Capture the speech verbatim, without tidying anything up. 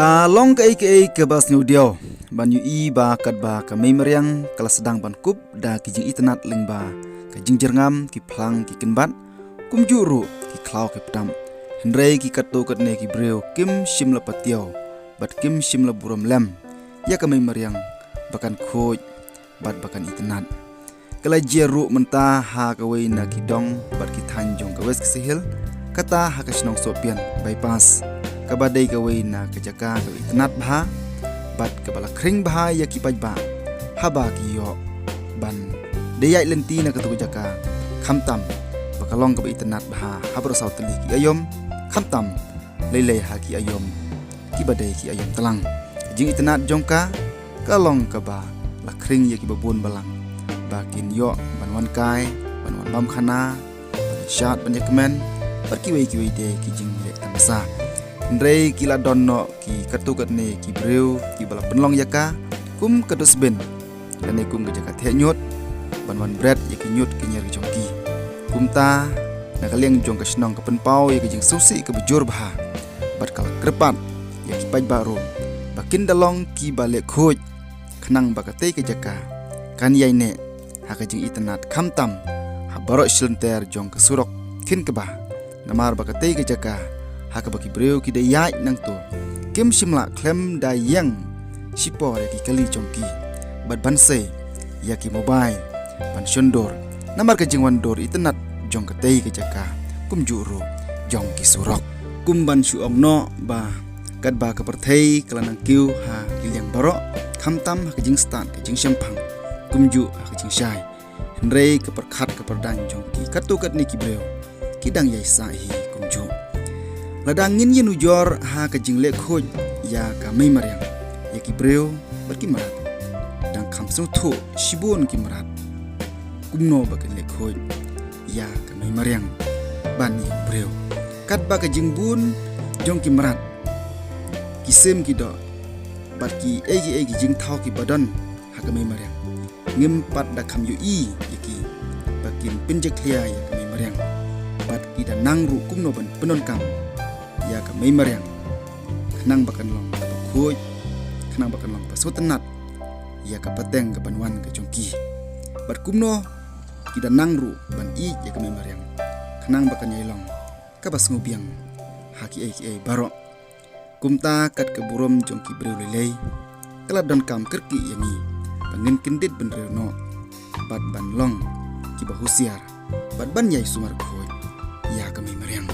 Ka long kaei kaei kaba sngewdiaw ban ïohi ba katba ka mei mariang ka la sdang ban kup da ki jingitynnad lyngba ka jingjyrngam, ki phlang, ki kynbat, kumjuh ruh ki khlaw ki pdam. Hynrei ki katto katne ki briew kim shym la patiaw bad kim shym la burom lem ïa ka mei mariang ba kan khuid bad ba kan itynnad. Ka la jia ruh mynta ha kawei na ki dong bad ki thaiñ jong ka West Khasi Hills, kata ha ka shnong Sohpian Bypass, kaba dei kawei na ka jaka kaba itynnad bha bad kaba la khring bha ïa ki paidbah haba ki ïoh ban da ïaid lynti na katu ka jaka, khamtam ba ka long kaba itynnad bha ha baroh saw tylli ki aïom, khamtam lei lei ha ki aïom kiba dei ki aïom tlang. Ka jingitynnad jong ka ka long kaba la khring ïa kiba bun balang ba kin ïoh ban wan kai, ban wan bam khana, ban shad, ban ïakmen bad kiwei kiwei de ki jingleh tamasa. Hynrei ki la don noh ki katto katne ki briew kiba la pynlong ïa ka kum ka dustbin lane kum ka jaka theh ñiut ban wan bret ïa ki ñiut ki ñier ki jong ki. Kumta na ka liang jong ka shnong ka pynpaw ïa ka jingsngewsih kaba jur bha bad ka la kyrpad ïa ki paidbah ruh ba kin da long kiba leh khuid khnang ba katei ka jaka kan ïai neh ha ka jingitynnad khamtam ha baroh shi lynter jong ka surok khin kaba. Namar ba katei ka jaka ha kaba ki briew ki da ïaid nangto kim shym lah khlem da ïeng shipor ïa ki kali jong ki bad ban sei ïa ki mobile ban shon dur namar ka jingwan dur itynnad jong katei ka jaka kumjuh ruh jong ki surok. Kum ban shu ong noh ba katba ka pyrthei ka la nang kiew ha ki liang baroh, khamtam ha ka jingstad ka jingshemphang kumjuh ha ka jingshai, hynrei ka pyrkhat ka pyrdaiñ jong ki katto katne ki briew ki dang ïai sah hi kumjuh. Lada ngin ïanujor ha ka jingleh khuid ïa ka mei mariang ïa ki briew bad ki mrad, dang kham sngewthuh shibun ki mrad kumno ba kin leh khuid ïa ka mei mariang ban ïa u briew. Katba ka jingbun jong ki mrad, ki sim ki doh bad kiei kiei ki jingthaw kiba don ha ka mei mariang, ngim pat da kham ïohi ïa ki ba kin pynjakhlia ïa ka mei mariang. Bad ki da nang ruh kumno ban pyndonkam ïa ka mei mariang khnang ba kan long kaba khuid, khnang ba kan long kaba sngewtynnad ïa ka pateng kaban wan ka jong ki. Bad kumno ki da nang ruh ban ïeit ïa ka mei mariang khnang ba kan ïai long kaba sngewbiang ha kiei kiei baroh. Kumta kat ka burom jong ki briew lei lei ka la donkam kyrkieh ïa ngi ba ngin kyndit bynriew noh bad ban long kiba husiar bad ban ïai sumar khuid ïa ka mei mariang.